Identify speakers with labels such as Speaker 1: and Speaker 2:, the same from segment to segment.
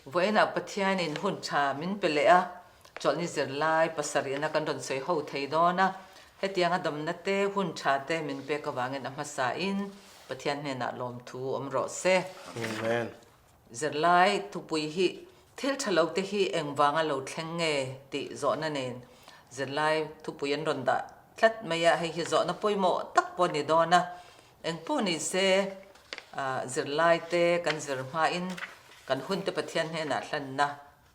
Speaker 1: Vawiinah Pathianin hun tha min pe leh a, chawlhni zirlai pasarihna kan rawn sawi ho thei dawn a. Hetianga damna te, hun tha te min pek avangin a hmasain Pathian hnenah lawmthu awm rawh se.
Speaker 2: Amen.
Speaker 1: Zirlai thupui hi thil tha lo te hi engvanga lo thleng nge tih zawhna nen zirlai thupui an rawn dah tlat mai a, hei hi zawhna pawimawh tak pawh a ni dawn a. Engpawh ni se zirlai te kan zir hmain kan hun te Pathian hnenah hlanna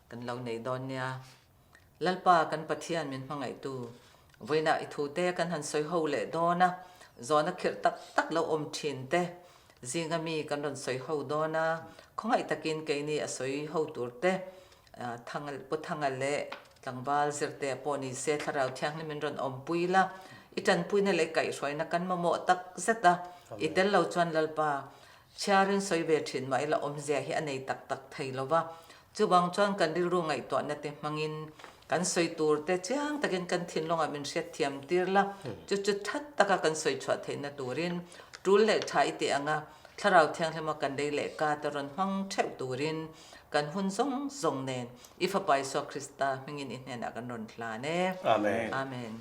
Speaker 1: kan lo nei dawn nia. Lalpa kan Pathian min hmangaihtu, vawiinah i thute kan han sawi ho leh dawn a, zawhna khirh tak tak lo awm thin te zinga mi kan rawn sawi ho dawn a, khawngaih takin keini a sawi ho tur te Thanga Pu Thanga leh tlangval zirte pawh ni se Thlarau Thianghlim min rawn awmpui la, i tanpuina leh kaihhruaina kan mamawh tak zet a, i tel lo chuan Lalpa chhiarin sawi ve thin mah ila awmzia hi a nei tak tak thei lo va, Chuvang chuan kan rilru ngaihtuahna te hmangin kan sawi tur te chiang takin kan thinlungah min hriatthiam tir la, chu chu that taka kan sawi chhuah theihna turin tul leh tha i tih anga Thlarau Thianghlima kan lei leh ka te rawn hmang theuh turin kan hun zawng zawng nen i Fapa Isua Krista hmingin i hnenah kan rawn hlan e.
Speaker 2: Amen.
Speaker 1: Amen.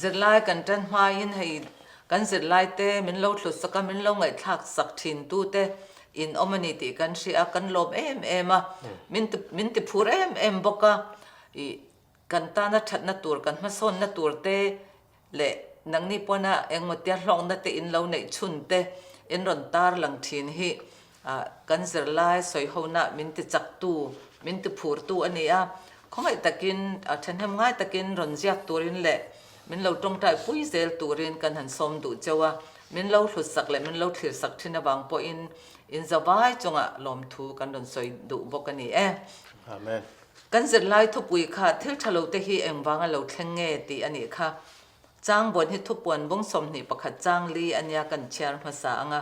Speaker 1: Zirlai kan tan hmain hei kan zirlai te min lo thlut sak a, min lo ngaihthlak sak thin tu te in awm a ni tih kan hria a, kan lawm em em a, min ti min ti phur em em bawk a, ih kan tana thatna tur kan hmasawnna tur te leh nangni pawna engmaw tia hlawkna te in lo neih chhun te in rawn tar lang thin hi kan zirlai sawi hona min ti chaktu, min ti phurtu a ni a. Khawngaih takin, thahnem ngai takin rawn ziak turin leh min lo tawngtai pui zel turin kan han sawm duh cheu a. Min lo hlutsak leh min lo thlirsak thin avang pawhin in zavai chungah lawmthu kan rawn sawi duh bawk a ni e.
Speaker 2: Amen.
Speaker 1: Kan zirlai thupui kha thil tha lo te hi engvanga lo thleng nge tih a nih kha. Changbawn hi thupuan bung 21 chang li a nia kan chhiar hmasa ang a.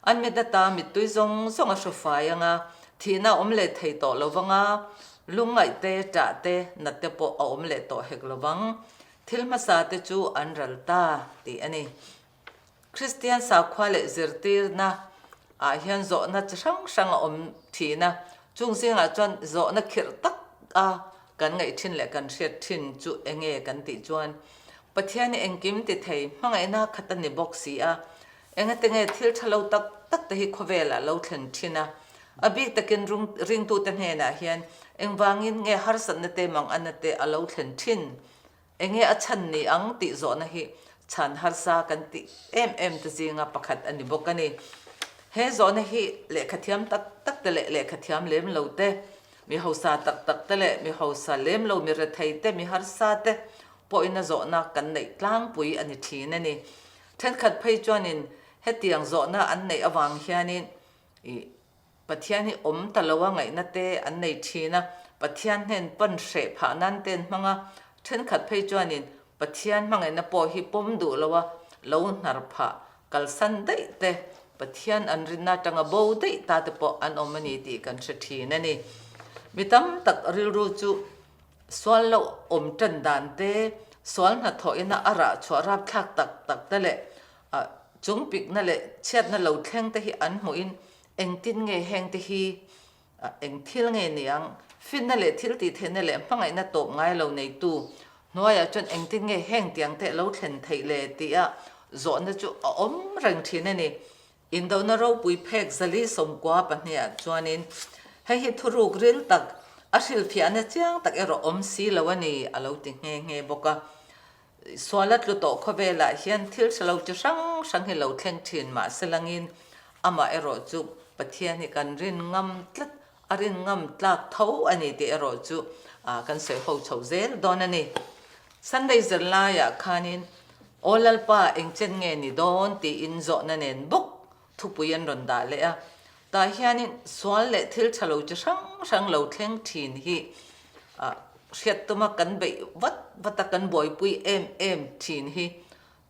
Speaker 1: An mit ata mittui zawng zawng a hru fai ang a, thihna a awm leh thei tawh lo vang a, lungngaih te, ṭah te, nat te pawh a awm leh tawh hek lo vang. Thil hmasa te chu an ral ta tih a ni. Kristian sakhua leh zirtirna ah hian zawhna chi hrang hrang a awm thin a, chung zingah chuan zawhna khirh tak a kan ngaih thin leh kan hriat thin chu enge kan tih chuan Pathian hi engkim ti thei hmangaihna khat a ni bawk si a, engate nge thil tha lo tak tak te hi khawvelah lo thlen thin a, a bik takin ringtute hnenah hian engvangin nge harsatna te manganna te a lo thlen thin Enge a chhan ni ang tih zawhna hi chhan harsa kan tih em em te zinga pakhat a ni bawk a ni. He zawhna hi lehkhathiam tak tak te leh lehkhathiam lem lo te, mi hausa tak tak te leh mi hausa lem lo, mi rethei te, mi harsa te pawhin a zawhna kan neih tlangpui a ni thin a ni. Thenkhat phei chuanin hetiang zawhna an neih avang hianin ih Pathian hi awm ta lo a ngaihna te an nei thin a, Pathian hnen pan hreh phah nan te an hmang a, thenkhat phei chuanin Pathian hmangaihna pawh hi pawm duh lo a, lo hnar phah kalsan daih te, Pathian an rinna atanga bo daih ta te pawh an awm a ni tih kan hre thin a ni. Mi tam tak rilru chu sual lo awm tan dan te, sual hnathawhina a rah chhuah rapthlak tak tak te leh chung pikna leh chhiatna lo thleng te hi an hmuhin Engtin nge heng te hi eng thil nge niang? Finna leh thil tih theihna leh hmangaihna tawp ngai lo neitu hnuaiah chuan engtin nge heng tiang te lo thlen theih le tia zawhna chu a awm reng thin a ni. Indona ropui phek zali sawmkua pahniha chuanin hei hi thuruk ril tak a hrilhfiahna chiang tak erawh awm si lo a ni a lo ti nghe nghe bawk a. Suala tlu tawh khawvelah hian thil hre lo chi hrang hrang hi lo thleng thin mah se langin amah erawh chu Pathian hi kan rin ngam tlat, a rin ngam tlak tho a ni tih erawh chu kan sawi ho chho zel dawn a ni. Sunday zirlaiah khanin Aw Lalpa engchen nge ni dawn tiin zawhna nen bawk thupui an rawn dah leh a, tah hianin sual leh thil tha lo chi hrang hrang lo thleng thin hi hriat tuma kan beih vat vat a, kan buaipui em em thin hi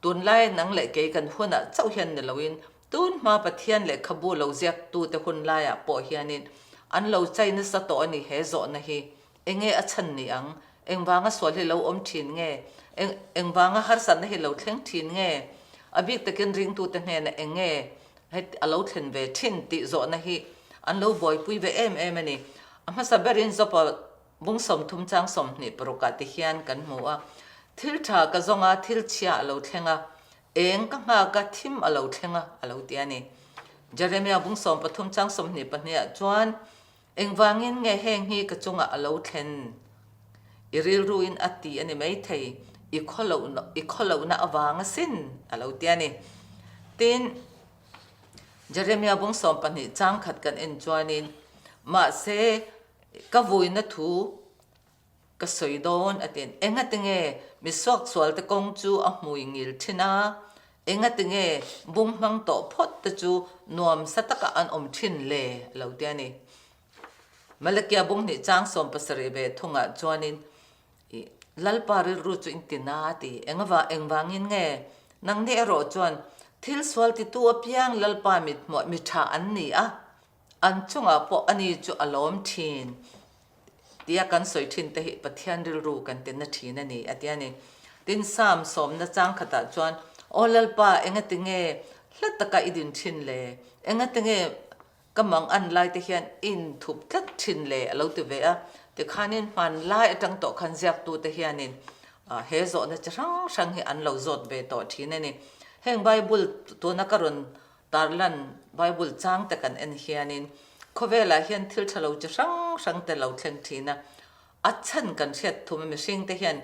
Speaker 1: tunlai nang leh kei kan hunah chauh hian ni loin tun hma Pathian lehkhabu lo ziaktute hun laiah pawh hianin an lo chai nasa tawh a ni he zawhna hi. Enge a chhan ni ang? Engvanga sual hi lo awm thin nge? Eng engvanga harsatna hi lo thleng thin nge? A bik takin ringtute hnenah eng nge heti a lo thlen ve thin tih zawhna hi An lo buaipui ve em em a ni. A hmasa berin Jopa bung 30 chang 20 parukah ti hian kan hmu a, Thil tha ka zawng a, thil chhia a lo thleng a, eng ka nghak a, thim a lo thleng a, a lo ti a ni. Jeremia bung 13 chang 22 ah chuan, Engvangin nge heng hi ka chungah a lo thlen? I rilruin a ti a ni maithei, i i khawlohna avang asin, a lo ti a ni. Tin, Jeremia bung 12 chang khat kan en chuanin, Mahse, ka vuina thu ka sawi dawn a ti. Engatinge mi suaksualte kawng chu a hmui ngil thin a? Engatinge bung hmang tawh phawt te chu nuam sa taka an awm thin le? a lo ti a ni. Malakia bung hnih chang 70 ve thungah chuanin i Lalpa rilru chu in ti na a ti. Engava engvangin nge nangni erawh chuan thil sual titu apiang Lalpa mithmuah mi tha an ni a, an chungah pawh ani chu a lawm thin. Tia kan sawi thin te hi Pathian rilru kan ti na thin a ni, a ti a ni. Tin, Psalm sawmna chang khatah chuan, Aw Lalpa, engati nge hla taka i din thin le? Engati nge ka mang an lai te hian i inthup tlat thin le? a lo ti ve a. Tikhanin hmanlai atang tawh khan ziaktute hianin he zawhna chi hrang hrang hi an lo zawt ve tawh thin a ni. Heng Bible tuna ka rawn Tarlan Bible chang te kan en hianin khawvelah hian thil tha lo chi hrang hrang te lo thleng thin a, a chhan kan hriat thum a mihring te hian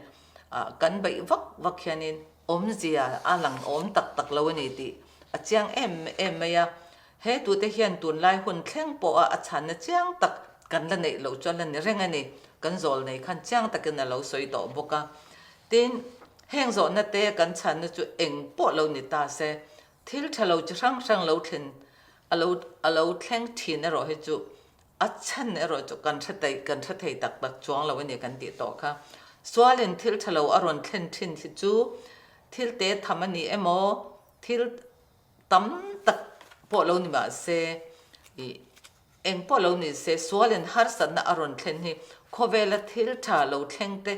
Speaker 1: kan beih vak vak hianin awmzia a lang awm tak tak lo a ni tih a chiang em em mai a. He tute hian tunlai hun thleng pawha a chhanna chiang tak kan la neih loh chuan la ni reng a ni. Kan zawl nei khan chiang takin a lo sawi tawh bawk a. Tin, heng zawhna te kan chhanna chu eng pawh lo ni ta se, Thil tha lo chi hrang hrang lo thlen a lo a lo thleng thin erawh hi chu a chhan erawh chu kan hre thei kan hre thei tak tak chuang lo a ni kan tih tawh kha. Sualin thil tha lo a rawn thlen thin hi chu thil te tham a ni emaw thil tam tak pawh lo ni mah se ih Eng pawh lo ni se, sualin harsatna a rawn thlen hi khawvela thil tha lo thleng te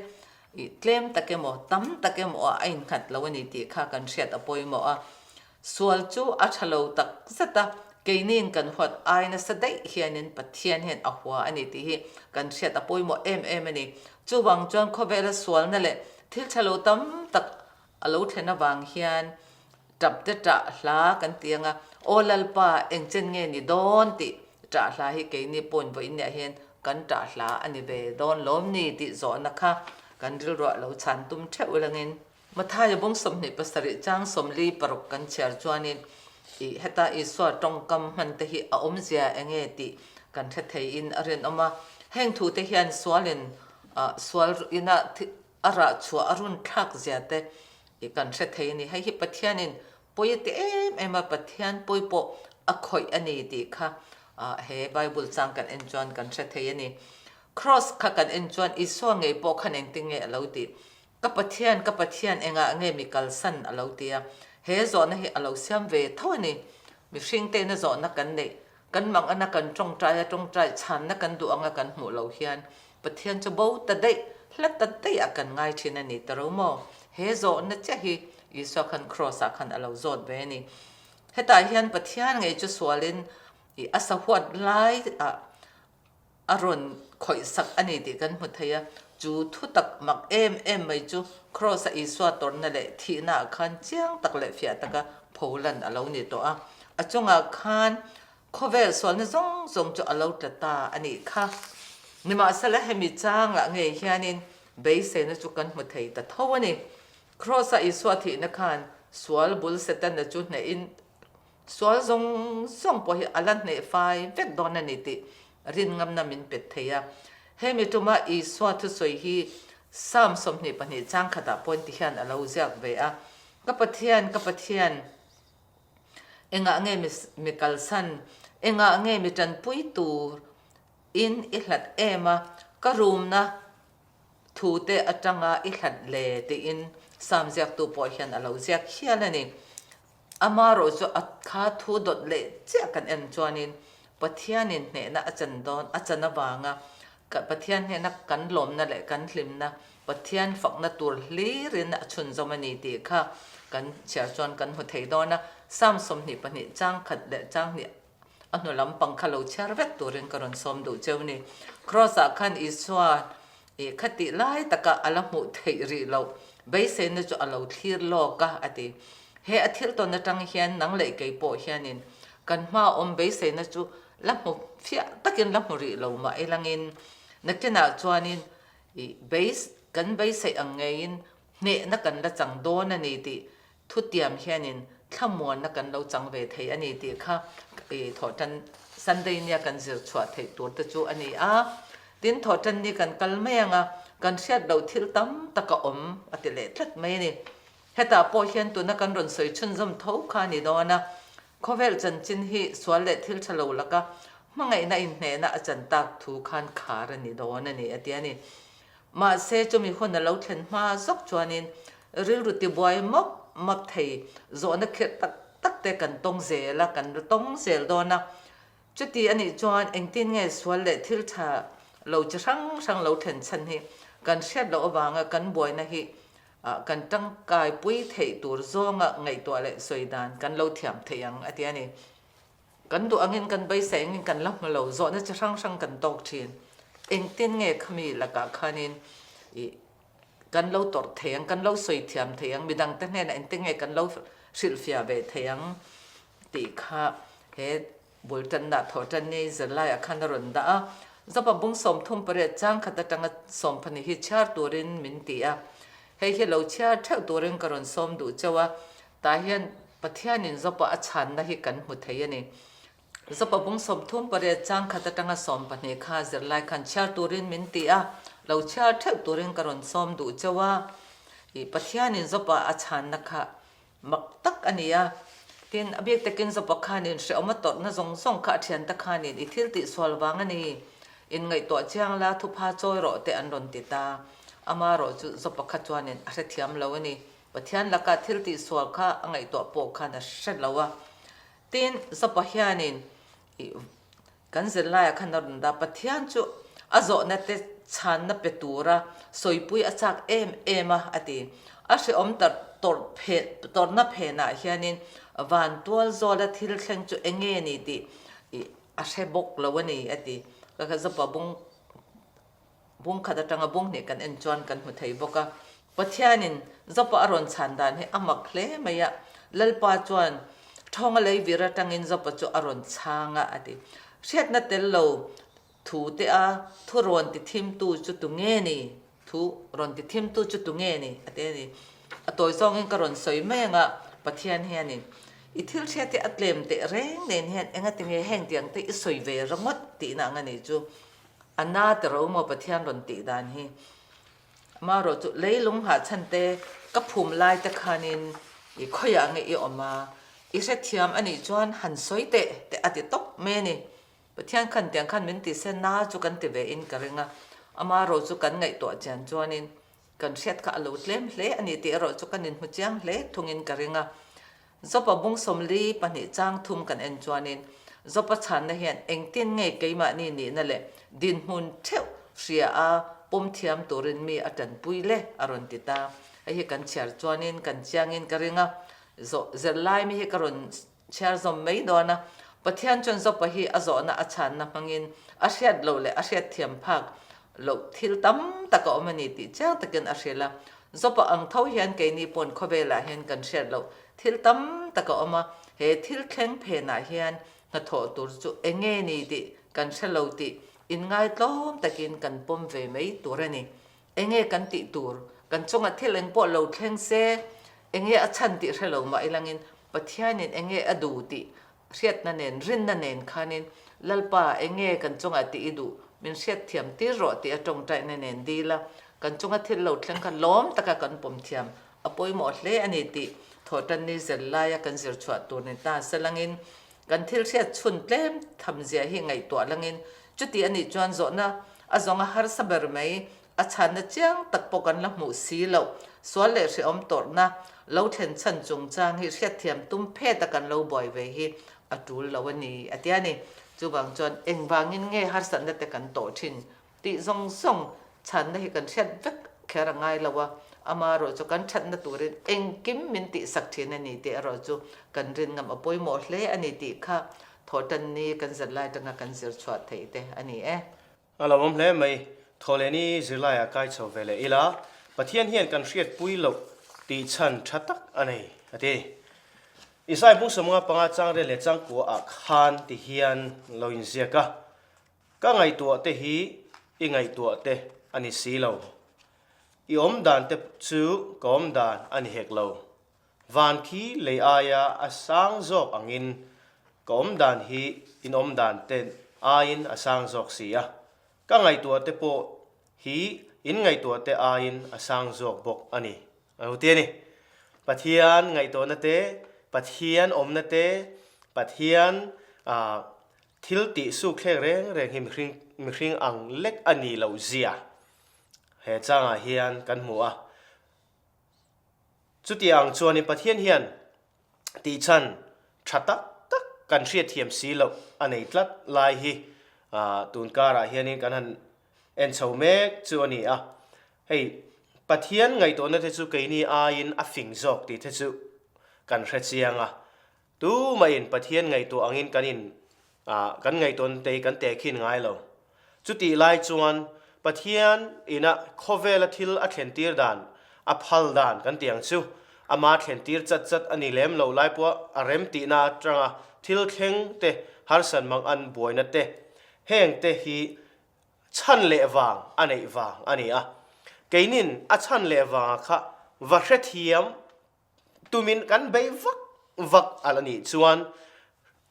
Speaker 1: i tlem tak emaw, tam tak emaw ah a innghat lo a ni tih kha kan hriat a pawimawh a. Sual chu a tha lo tak zet a, keiniin kan huat ai nasa daih hianin Pathian hian a hua a ni tih hi kan hriat a pawimawh em em a ni. Chuvang chuan khawvela sualna leh thil tha lo tam tak A lo thlen avang hian tap te ṭah hla kan ti ang a, Aw Lalpa, engchen nge ni dawn tih ṭah hla hi keini pawhin vawiinniah hian kan ṭah hla a ni ve dawn lawm ni tih zawhna kha kan rilruah lo chhan tum ṭheuh langin. Mathaia bawng 27 chang 46 kan chhiar chuanin ih heta Isua tawngkam hman te hi a awmzia enge tih kan hre theiin a rinawm a, heng thute hian sualin sual ina A rah chhuah a run thlak zia te i kan hre thei a ni. Hei hi Pathianin pawi a ti em em a, Pathian pawi pawh a khawih a ni tih kha he Bible chang kan en chuan kan hre thei a ni. Cross kha kan en chuan Isua ngei pawh khan engtin nge a lo tih? Ka Pathian, ka Pathian engah nge mi kalsan a lo ti a. He zawhna hi a lo siam ve tho a ni. Mihring teina zawhna kan neih Kan mang ana kan tawngtai a tawngtai chhanna kan duh anga kan hmuh lo hian Pathian chu bo ta daih, hla ta daih ah kan ngai thin a ni ta ro maw? He zawhna chiah hi Isua khan Kraws ah khan a lo zawt ve a ni. Hetah hian Pathian ngei chu sualin i a sahuat lai ah a rawn khawih sak a ni tih kan hmu thei a, chu thu tak mak em em mai chu Kraws-a Isua tawrhna leh thihna ah khan chiang tak leh fiah taka pholan a lo ni tawh a, a chungah khan khawvel sualna zawng zawng chu a lo tla ta a nih kha. Nimahsela hemi changah ngei hianin beiseina chu kan hmu thei ta tho a ni. Kraws-a Isua thihna khan sual bul Setana chu hnehin Sual zawng zawng pawh hi a la hneh fai vek dawn a ni tih rinngamna min pet thei a. Hemi tuma Isua thusawi hi Psalm 22 chang khatah pawhin ti hian a lo ziak ve a, Ka Pathian, ka Pathian, engah nge mi kalsan, engah nge mi tanpui tur in i hlat em a, ka rumna thu te atanga i hlat le tiin Psalm ziaktu pawh hian a lo ziak hial a ni. Amaherawh chu a kha thu dawt leh chiah kan en chuanin Pathianin hnehna a chan dawn, a chan avanga Pathian hnehna kan lawmna leh kan hlimna, Pathian fakna tur hlirin a chhunzawm a ni tih kha kan chhiar chuan kan hmu thei dawn a. Psalm 22 chang khat leh chang hnih. A hnu lampang kha lo chhiar vek turin ka rawn sawm duh cheu ni. Kraws-ah khan Isua i khatih lai taka a la hmuh theih rih loh beiseina chu a lo thlir lawk a, a ti. He a thil tawn atang hian nang leh kei pawh hianin kan hmaa awm beiseina chu la hmu fiah takin la hmu rih lo mah ilangin nakinah chuanin i beis kan beiseih ang ngeiin hnehna kan la chang dawn a ni tih Thutiam hianin thlamuanna kan lo chang ve thei a ni tih kha i thawhtan Sunday nia kan zir chhuah theih tur te chu a ni a. Tin, thawhtan ni kan kal mai ang a, kan hriat loh thil tam tak a awm a ti leh tlat mai a ni. Hetah pawh hian tuna kan rawn sawi chhunzawm tho kha a ni dawn a, khawvel chanchin hi sual leh thil tha lo laka hmangaihna inhnehna a chan tak thu khan khar a ni dawn a ni a ti a ni. Mahse, chumi hun a lo thlen hma zawk chuanin rilru tibuai mawp mawp thei zawhna khirh tak tak te kan tawng zel a, kan la tawng zel dawn a. Chuti a nih chuan engtin nge sual leh thil tha lo chi hrang hrang lo thlen chhan hi kan hriat loh avanga kan buaina hi kan tangkaipui theih tur zawnga ngaihtuah leh sawi dan kan lo thiam thei ang a ti a ni. Kan duh angin kan beisei angin kan la hmu lo, zawhna chi hrang hrang kan tawk thin. Engtin nge khami lakah khanin ih kan lo tawrh thei ang, kan lo sawi thiam thei ang, midangte hnenah engtin nge kan lo hrilhfiah ve thei ang tih kha he bul tanna thawh tan ni zirlaiah khan a rawn dah a. Zopa bung 38 chang khat atanga sawmphahnih hi chhiar turin min ti a, hei hi lo chhiar theuh turin ka rawn sawm duh chauh a. Tah hian Pathianin Zopa a chhanna hi kan hmu thei a ni. Zopa bung 38 chang khat atanga 12 kha zirlai khan chhiar turin min ti a, lo chhiar theuh turin ka rawn sawm duh chauh a. Ih Pathianin Zopa a chhanna kha mak tak a ni a. Tin, a bik takin Zopa khanin hrehawm a tawrhna zawng zawng kha a thiante khanin i thil tihsual vang a ni. Inngaihtuah chiang la thupha chawi rawh te an rawn ti ta. Amarawh chu Zopa kha chuanin a hrethiam lo a ni. Pathian laka thil tihsual kha a ngaihtuah pawh khan a hre lo a. Tin, Zopa hianin ih kan zirlaiah khan a rawn dah, Pathian chu a zawhna te chhanna pe tura sawipui a chak em em a, a ti. A hrehawm tar tawrh phe tawrhna phenah hianin van tual zawla thil thleng chu eng nge ni tih ih a hre bawk lo a ni, a ti. Ka kha Zopa bung Bung khat atanga bung hnih kan en chuan kan hmu thei bawk a. Pathianin Zopa a rawn chhan dan hi a mak hle mai a, Lalpa chuan thawnga lei vir atangin Zopa chu a rawn chhang a, a ti. Hriatna tel lo thu te a thu rawn ti thimtu chu tu nge ni? Thu rawn ti thimtu chu tu nge ni? A ti a ni. A tawi zawngin ka rawn sawi mai anga Pathian hianin i thil hriat hi a tlem teh reng nen hian engatinge heng tiang te i sawi ve ringawt tihna ang a ni chu. A na ti ro maw Pathian rawn tih dan hi. Amaherawh chu leilung nghah chhan te ka phum lai te khanin i khawiah nge i awm a, i hrethiam a nih chuan han sawi teh teh a ti tawp mai a ni. Pathian khan tiang khan min ti se na chu kan ti ve in ka ring a, amaherawh chu kan ngaihtuah chian chuanin Kan hriat kha a lo tlem hle a ni tih erawh chu kan inhmu chiang hle thungin ka ring a. Zopa bung 42 chang thum kan en chuanin Zopa chhanna hian engtin nge keimahni nihna leh dinhmun theuh hria a pawm thiam turin mi a tanpui le a rawn ti ta. Hei hi kan chhiar chuanin kan chiangin ka ring a. Zawh zirlai mi hi ka rawn Chhiar zawm mai dawn a, Pathian chuan Zopa hi a zawhna a chhanna hmangin a hriat loh leh a hriat thiam phak loh thil tam tak a awm a ni tih chiang takin a hrilh a. Zopa ang tho hian keini pawn khawvelah hian kan hriat loh thil tam tak a awm a, he thil thleng phenah hian hnathawh tur chu eng nge ni tih kan hre lo tih inngaitlawm takin kan pawm ve mai tur a ni. Enge kan tih tur? Kan chungah thil eng pawh lo thleng se, enge a chhan tih hre lo mah ilangin Pathianin enge a duh tih hriatna nen, rinna nen khanin Lalpa enge kan chungah tih i duh, min hriatthiam tir rawh tih a tawngtaina nen dil a, kan chunga thil lo thleng kha lawm taka kan pawm thiam a pawimawh hle a ni tih thawhtanni zir laia kan zir chhuah tur ni ta selangin kan thil hriat chhun tlem tham zia hi ngaihtuah langin chuti a nih chuan zawhna A zawnga harsa ber mai, a chhanna chiang tak pawh kan la hmuh si loh. Sual leh hrehawm tawrhna lo thlen chhan chungchang hi hriatthiam tum phet a kan lo buai ve hi a tul lo a ni, a ti a ni. Chuvang chuan engvangin nge harsatna te kan tawh thin tih zawng zawng chhanna hi kan hriat vek kher a ngai lo a, amaherawh chu kan thatna turin engkim min tihsak thin a ni tih erawh chu kan rin ngam a pawimawh hle a ni tih kha. Thawhtanni kan zirlai atanga kan zir chhuah theih te a ni e.
Speaker 2: A lo awm hle mai. Thawhlehni zirlaiah kai chho ve leh ila, Pathian hian kan hriatpui loh tih chhan tha tak a nei, a ti. Isai hmungsawmnga panga changrel leh changkua ah khan ti hian lo inziak a, Ka ngaihtuah te hi i ngaihtuah te a ni si lo. I awm dan te chu ka awm dan a ni hek lo. Van khi lei aia a sang zawk angin ka awm dan hi in awm dan te aiin a sang zawk si a. Ka ngaihtuah te pawh hi in ngaihtuah te aiin a sang zawk bawk a ni. A lo ti a ni. Pathian ngaihtuahna te, Pathian awmna te, Pathian thil tih sukthlek reng reng hi mihring mihring ang lek a ni loh zia he changah hian kan hmu a. Chutiang chuanin Pathian hian tihchhan tha tak tak kan hriatthiam si loh a nei tlat lai hi tun karah hianin kan han en chho mek chu a ni a. Hei, Pathian ngaihtuahna te chu keini aiin a fing zawk tih te chu kan hre chiang a. Tumahin Pathian ngaihtuah angin kan in kan ngaihtuahna te hi kan tehkhin ngai lo. Chutih lai chuan Pathian ina khawvela thil a thlentir dan, a phal dan kan tih ang chu, ama thlentir chat chat a ni lem lo lai pawh a rem tihna atanga thil thleng te, harsat mang an buaina te, heng te hi chhan leh vang a neih vang a ni a. Keinin a chhan leh vanga kha va hrethiam Tumin kan bei vak vak a la nih chuan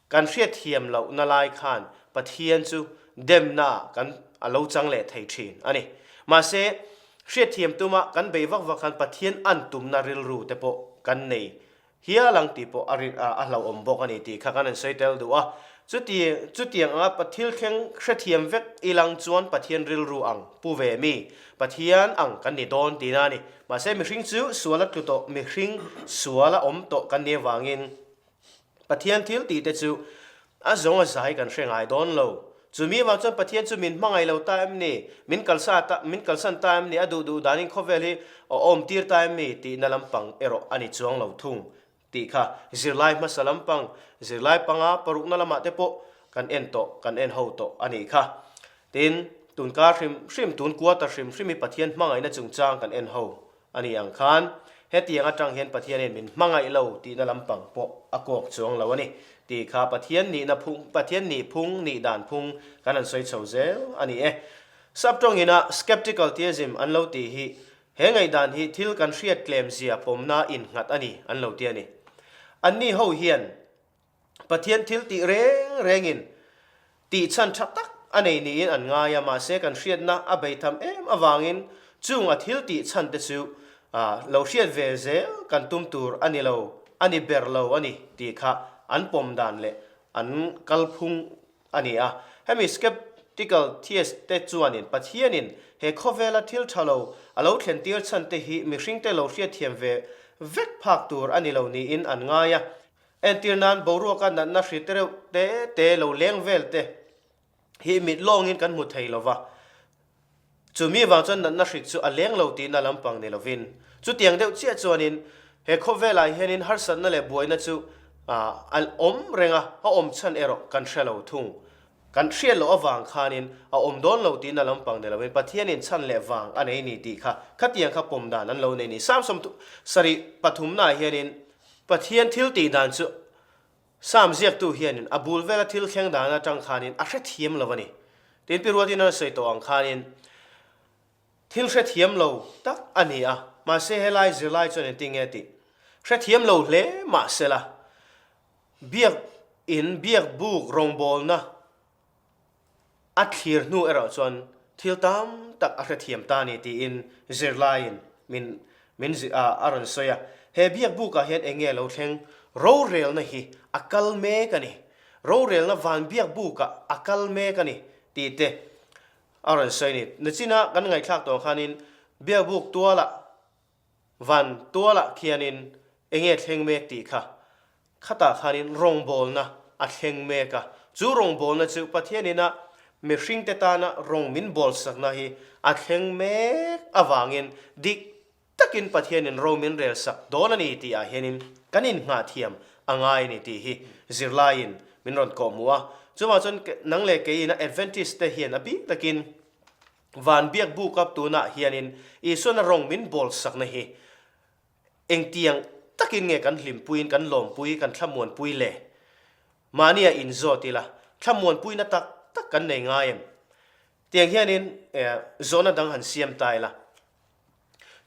Speaker 2: kan hriatthiam lohna lai khan Pathian chu demna kan a lo chang leh thei thin a ni. Mahse, hriatthiam tuma kan bei vak vak khan Pathian an tumna rilru te pawh kan nei hial ang tih pawh a a hlauhawm bawk a ni tih kha kan han sawi tel duh a. Chuti, chutiang anga Pathil thleng hrethiam vek ilang chuan Pathian rilru ang pu ve mi, Pathian ang kan ni dawn tihna a ni. Mahse mihring chu sual a tlu tawh, mihring sual a awm tawh kan nih avangin Pathian thil tih te chu a zawng a zai kan hre ngai dawn lo. Chumi avang chuan Pathian chu min hmangaih lo ta em ni, min kalsa ta, min kalsan ta em ni, a duh duh danin khawvel hi a awm tir ta em ni tihna lampang erawh a ni chuang lo thung. Tih kha zirlai hmasa lampang, zirlai panga parukna lamah te pawh kan en tawh, kan en ho tawh a nih kha. Tin, tun kar hrim hrim, tun quarter hrim hrim hi Pathian hmangaihna chungchang kan en ho a nih ang khan, hetiang atang hian Pathianin min hmangaih lo tihna lampang pawh a kawk chuang lo a ni. Tih kha Pathian nihna phung, Pathian nih phung, nih dan phung kan han sawi chho zel a ni e. Saptawngina Skeptical Theism an lo tih hi He ngaihdan hi thil kan hriat tlem zia pawmna innghat a ni an lo ti a ni. Anni ho hian Pathian thil tih reng rengin tih chhan tha tak a nei niin an ngai a, mahse kan hriatna a beitham em avangin chung a thil tih chhan te chu lo hriat ve zel kan tum tur a ni lo, a ni ber lo a ni tih kha an pawm dan leh an kalphung a ni a. Hemi skeptical theist te chuanin Pathianin he khawvela thil tha lo a lo thlen tir chhan te hi mihringte lo hriatthiam ve vek phak tur a ni lo niin an ngai a. Entir nan boruaka natna hri te reuh te te lo leng vel te hi mit lawngin kan hmu thei lo va. Chumi vang chuan natna hrik chu a leng lo tihna lampang ni lovin, chutiang deuh chiah chuanin he khawvelah hianin harsatna leh buaina chu a awm reng a, a awm chhan erawh kan hre lo thung. Kan hriat loh avang khanin a awm dawn lo tihna lampang ni lovin Pathianin chhan leh vang a nei ni tih kha khatiang kha pawm dan an lo nei ni. Psalm 73 naah hianin Pathian thil tih dan chu Psalm ziaktu hianin a bul vela thil thleng dan atang khanin a hrethiam lo a ni. Tin, Pi Ruatin a sawi tawh ang khanin thil hrethiam lo tak a ni a, mahse helai zirlai chuan engtin nge tih hrethiam lo hle mahsela biak in biak buk rawngbawlna A thlir hnu erawh chuan thil tam tak a hrethiam ta ni tiin zirlaiin min min a rawn sawi a. He biakbukah hian eng nge lo thleng? Rorelna hi a kal mek a ni. Rorelna van biakbukah a kal mek a ni tih te a rawn sawi a ni. Nachina kan ngaihthlak tawh khanin biakbuk tualah Van tualah khianin enge thleng mek tih kha khatah khanin rawngbawlna a thleng mek a, chu rawngbawlna chu Pathianina mihringte tana rawng min bawlsakna hi a thleng mek avangin dik takin Pathianin ro min relsak dawn a ni tih ah hianin kan innghah thiam a ngai a ni tih hi zirlaiin. min rawn kawhhmuh a. Chuvang chuan nang leh keiin a Adventist te hian a bik takin van biak buk a tunah hianin Isuan a rawng min bawl sakna hi engtiang takin nge kan hlimpuiin kan lawmpui kan thlamuanpui le? Mahnia inzawt ila thlamuanpuina tak tak kan nei ngai em? Tiang hianin zawhna dang han siam ta ila.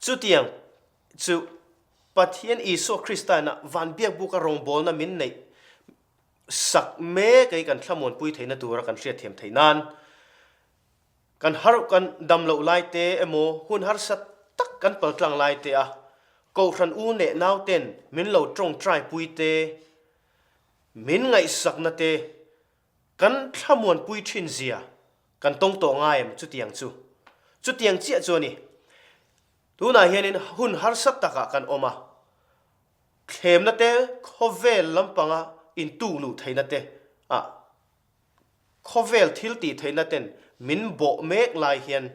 Speaker 2: Chutiang chu Pathian Isua Krista ina van biakbuka rawngbawlna min neih sak mek ei kan thlamuanpui theihna tura kan hriatthiam theih nan kan har kan dam loh lai te emaw hun harsa tak kan paltlang lai te a Kohhran u leh nauten min lo tawngtai pui te, min ngaihsakna te Kan thlamuanpui thin zia kan tawng tawh ngai em chutiang chu? Chutiang chiah chu a ni. Tunah hianin hun harsa takah kan awm a, thlemna te khawvel lampanga intuk luh theihna te ah khawvel thil tih theihna ten min bawh mek lai hian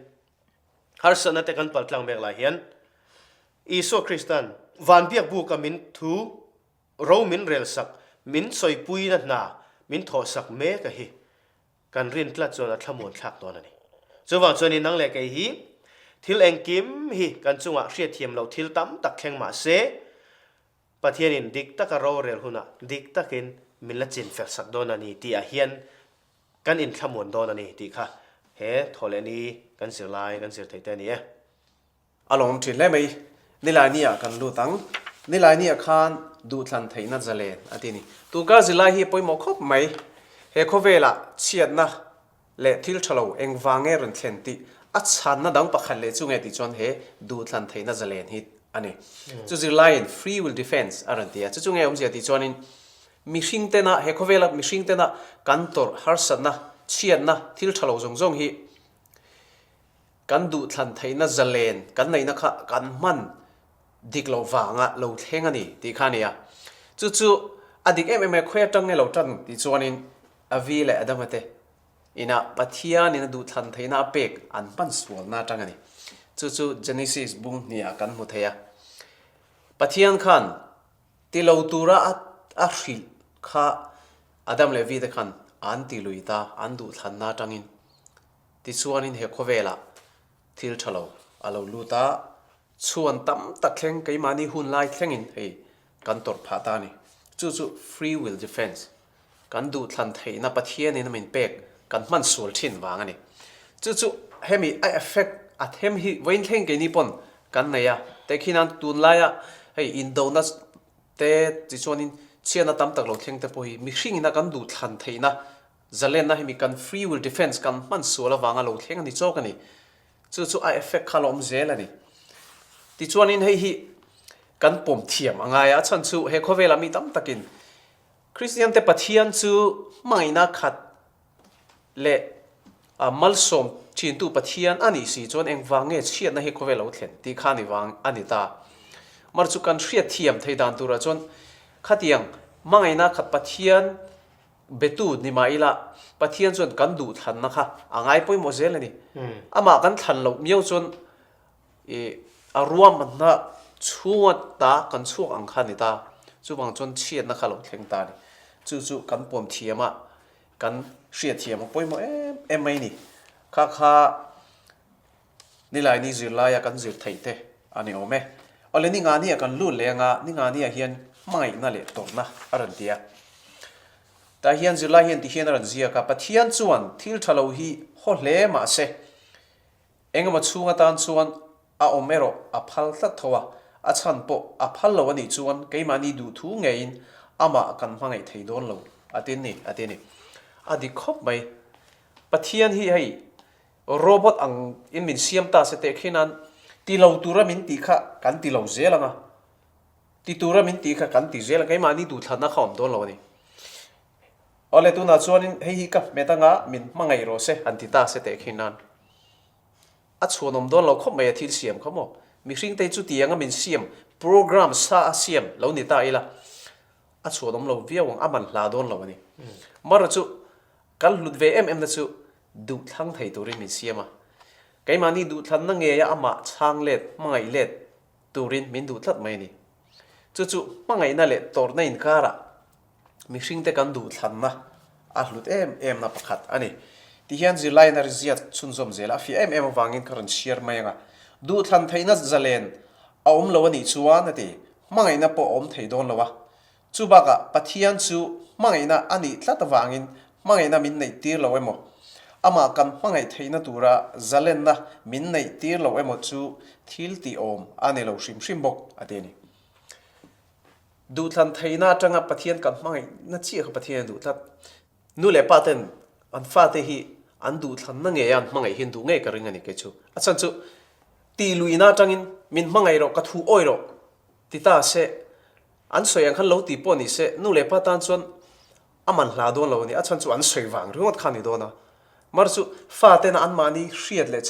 Speaker 2: harsatna te kan paltlang mek lai hian Isua Kristan van biakbuka min thu Ro min relsak, min sawipuina hna min thawhsak mek a hi kan rin tlat chuan a thlamuan thlak dawn a ni. Chuvang chuanin nang leh kei hi thil engkim hi kan chungah hriatthiam loh thil tam tak thleng mah se, Pathianin dik taka ro rel hunah dik takin min la chin fel sak dawn a ni tih ah hian kan inthlamuan dawn a ni tih kha he thawhlehni kan zirlai kan zir theih te a ni e.
Speaker 3: A lawm thin hle mai. Nilaini-ah kan lut ang. Nilaini-ah khan duhthlan theihna zalen a ti a ni. Tunkar zilai hi a pawimawh khawp mai. He khawvelah chhiatna leh thil tha lo engvang nge rawn thlen tih a chhanna dang pakhat leh chu nge tih chuan he duhthlan theihna zalen hi a ni. Chu zirlaiin free will defense a rawn ti a. Chu chu nge awmzia tih chuanin mihring tena he khawvela mihring tena kan tawrh harsatna, chhiatna, thil tha lo zawng zawng hi Kan duhthlan theihna zalen kan neihna kha kan hman dik loh vanga lo thleng a ni tih kha a ni a. Chu chu a dik em em e, khawi atang nge lo tan tih chuanin Avi leh Adama te inah Pathianin a duhthlan theihna a pek an hman sualna atang a ni. Chu chu Genesis bung hniah kan hmu thei a. Pathian khan ti lo tura a hrilh kha Adam leh Evi te khan an ti lui ta, an duhthlanna atangin. Tichuanin he khawvelah thil tha lo a lo lut a, chhuan tam tak thleng keimahni hun lai thlengin hei kan tawrh phah ta a ni. Chu chu free will defense, kan duhthlan theihna Pathianin a min pek kan hman sual thin vang a ni. Chu chu hemi a effect a them hi vawiin thleng keini pawn kan nei a, tehkhinan tunlaia hei indona te tichuanin chhiatna tam tak lo thleng te pawh hi mihringina kan duhthlan theihna Zalenna hemi kan free will defense kan hman sual avanga lo thleng a ni chawk a ni. Chu chu a effect kha la awm zel a ni. Tichuanin hei hi kan pawm thiam a ngai a, a chhan chu he khawvelah mi tam takin Kristian te Pathian chu hmangaihna khat leh malsawm thintu Pathian a nih si chuan engvang nge chhiatna hi khawvel lo thlen tih kha a ni vang a ni ta. Mar chu kan hriat thiam thei dan turah chuan khatiang hmangaihna khat Pathian Betu ni mah ila, Pathian chuan kan duh thlanna kha a ngai pawimawh zel a ni. Amah kan thlan loh miau chuan i a ruahmanna chhunga ta kan chhuak ang kha a ni ta. Chuvang chuan chhiatna kha lo thleng ta a ni. Chu chu kan pawm thiam a, kan hriat thiam a pawimawh em em mai a ni. Kha kha Nilaini zirlaia kan zir theih te a ni awm e. Awle Ningani-ah kan lut leh anga Ningani-ah hian hmangaihna leh tawrhna a rawn ti a. Tah hian zirlai hian ti hian a rawn ziak a, Pathian chuan thil tha lo hi haw hle mah se, engemaw chhung atan chuan a awm erawh a phal tlat tho a, a chhan pawh a phal lo a nih chuan keimahni duhthu ngeiin amah kan hmangaih thei dawn lo a ti ni, a ti ni. A dik khawp mai. Pathian hi hei Robot ang in min siam ta se teh khian ti lo tura min tih kha kan ti lo zel ang a, ti tura min tih kha kan ti zel ang, keimahni duhthlanna kha awm dawn lo a ni. Awle tunah chuanin hei hi ka hmet anga min hmangaih rawh se han ti ta se teh khian a chhuanawm dawn lo khawp mai a thil siam kha maw. Mihring te hi chuti anga min siam program sa a siam lo ni ta ila a chhuanawm lo viau ang, a man hla dawn lo a ni. Mara chu kan hlut ve em em na chu duhthlang thei turin min siam a. Keimahni duhthlanna ngeia amah chhang let, hmangaih let turin min duh tlat mai a ni. Chu chu hmangaihna leh tawrhna inkarah mihringte kan duhthlanna A hlut em em na pakhat a ni. Ti hian zirlaiin a ri ziat chhunzawm zel a, a fiah em em avangin ka rawn chhiar mai ang a. Duhthlan theihna zalen a awm lo a nih chuan a ti, hmangaihna pawh a awm thei dawn lo a. Chu bakah Pathian chu hmangaihna a nih tlat avangin hmangaihna min neih tir lo emaw, amah kan hmangaih theihna tura zalenna min neih tir lo emaw chu thil tih awm a ni lo hrim hrim bawk a ti a ni. Duhthlan theihna atanga Pathian kan hmangaihna chiah kha Pathian a duh tlat. Nu leh pa ten an fate hi an duhthlanna ngei a an hmangaih hi an duh ngei ka ring a ni kei chu. A chhan chu tih luihna atangin min hmangaih rawh ka thu awi rawh ti ta se an sawi ang khan lo ti pawh ni se nu leh pa tan chuan A man hla dawn lo a ni. A chhan chu an sawi vang ringawt kha a ni dawn a. Mar chu fa tena anmahni hriat leh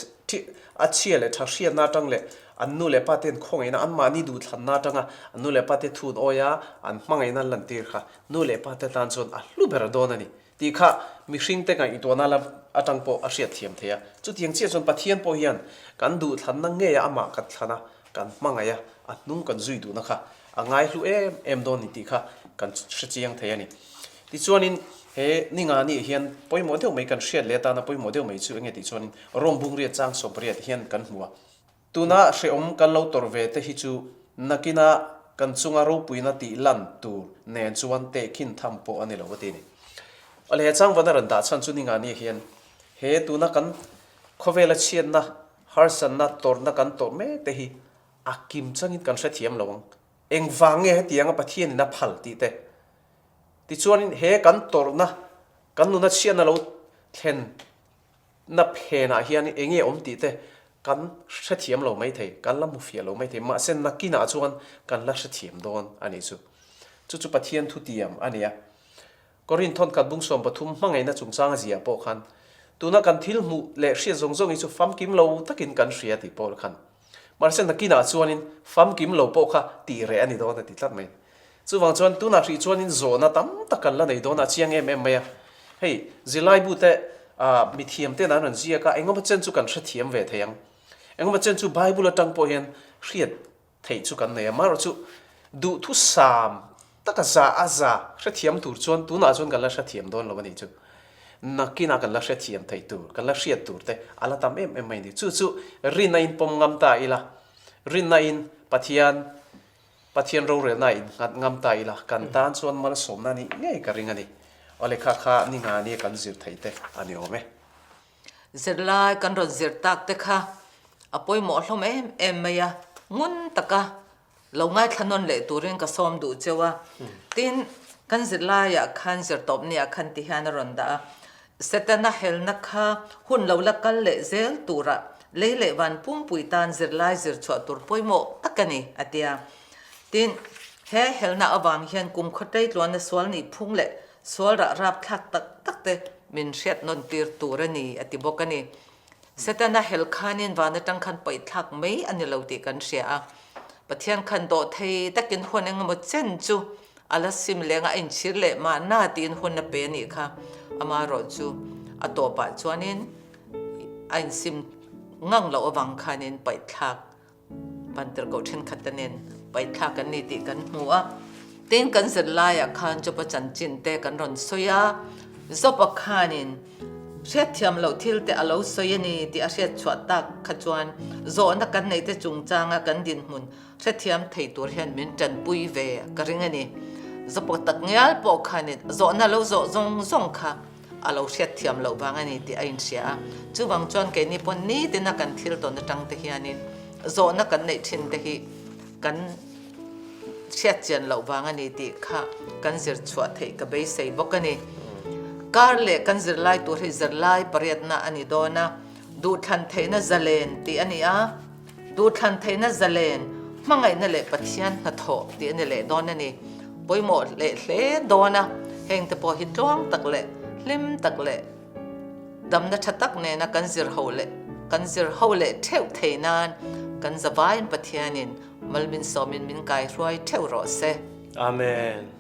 Speaker 3: a chhia leh tha hriatna atang leh an nu leh pa ten khawngaihna anmahni duhthlanna atanga an nu leh pa te thun awi a an hmangaihna an lantir kha nu leh pa te tan chuan a hlu ber dawn a ni tih kha mihring te ngaihtuahna lam atang pawh a hriat thiam thei a. Chutiang chiah chuan Pathian pawh hian kan duhthlanna ngei a amah kan thlan a, kan hmangaih a, a hnung kan zui duhna kha A ngaihlu em em dawn ni tih kha kan hre chiang thei a ni. Tichuanin he ninga nih hian pawimawh deuh mai kan hriat leh atana pawimawh deuh mai chu enge tih chuanin Rom bungriat chang sawmriat hian kan hmu a. Tuna hrehawm kan lo tawrh ve te hi chu nakina kan chunga ropuina tih lan tur nen chuan tehkhin tham pawh a ni lo a ti a ni. Awle he changvana rawn dah chhan chu ninga nih hian he tuna kan khawvela chhiatna harsatna tawrhna kan tawrh mek te hi A kim changin kan hrethiam lo ang. Engvang nge hetianga Pathianin a phal tih te? Tichuanin he kan tawrhna, kan nuna chhiatna lo thlenna phenah hian eng nge awm tih te kan hrethiam lo maithei, kan la hmu fiah lo maithei. Mahse nakinah chuan kan la hrethiam dawn a nih chu. Chu chu Pathian thutiam a ni a. Korinth thawnkhat bung 13 hmangaihna chungchang a ziah pawh khan tuna kan thil hmuh leh hriat zawng zawng hi chu famkim lo takin kan hria tih pawh khan Mahse nakinah chuanin famkim lo pawh kha tih reh a ni dawn a ti tlat mai. Chuvang chuan tunah hrih chuanin zawhna tam tak kan la nei dawn a, a chiang em em mai a. Hei zirlaibu te ah mithiam ten an rawn ziak a, engemaw chen chu kan hrethiam ve thei ang. Engemaw chen chu Bible atang pawh hian hriat theih chu kan nei a, marawh chu duhthusam taka za a za hrethiam tur chuan tunah chuan kan la hrethiam dawn lo a nih chu. Nakinah kan la hrethiam theih tur, kan la hriat tur te a la tam em em mai a ni. Chu chu rinna in pawm ngam ta ila, rinna in Pathian, Pathian rorelna in nghat ngam ta ila, kan tan chuan malsawmna nih ngei ka ring a ni. Aw lehkha kha ni nga nia kan zir theih te a ni awm e.
Speaker 1: Zirlai kan rawn zir tak te kha a pawimawh hlawm em em mai a, ngun taka lo ngaithla nawn leh turin ka sawm duh cheu a. Tin, kan zirlaiah khan zirtawpniah khan ti hian a rawn dah a, Setana helna kha hun lo la kal leh zel tura lei leh van pumpui tan zirlai zir chhuah tur pawimawh tak a ni, a ti a. Tin, he helna avang hian kum khawtei tluana sual nih phung leh Sual rah rapthlak tak tak te min hriat nawn tir tur a ni, a ti bawk a ni. Setana hel khanin van atang khan paihthlak mai a ni lo tih kan hria a. Pathian khan dawh thei takin hun engemaw chen chu a la sim leng a, a inchhir leh mahna tiin hun a pe a nih kha. Amaherawh chu a tawpah chuanin a insim ngang loh avang khanin paihthlak Vantirhkoh thenkhat te nen paihthlak an ni tih kan hmu a. Tin, kan zirlaiah khan Job-a chanchin te kan rawn sawi a. Job-a khanin hriatthiam loh thil te a lo sawi a ni tih a hriat chhuah tak kha chuan zawhna kan neih te chungchanga kan dinhmun hrethiam thei tur hian min tanpui ve ka ring a ni. Job-a tak ngial pawh khanin zawhna lo zawh zawng zawng kha a lo hriatthiam loh vang a ni tih a inhria a. Chuvang chuan keini pawh nitina kan thil tawn atang te hianin zawhna kan neih thin te hi kan hriatchian loh vang a ni tih kha kan zir chhuah theih ka beisei bawk a ni. Kar leh kan zirlai tur hi zirlai pariatna a ni dawn a, duhthlan theihna zalen tih a ni a. Duhthlan theihna zalen, hmangaihna leh Pathian hnathawh tih a ni leh dawn a ni. Pawimawh leh hle dawn a, heng te pawh hi tluang tak leh hlim tak leh damna tha tak nena kan zir ho leh kan zir ho leh theuh thei nan kan zavaiin Pathianin mal min sawmin min kaihruai theuh rawh se.
Speaker 2: Amen.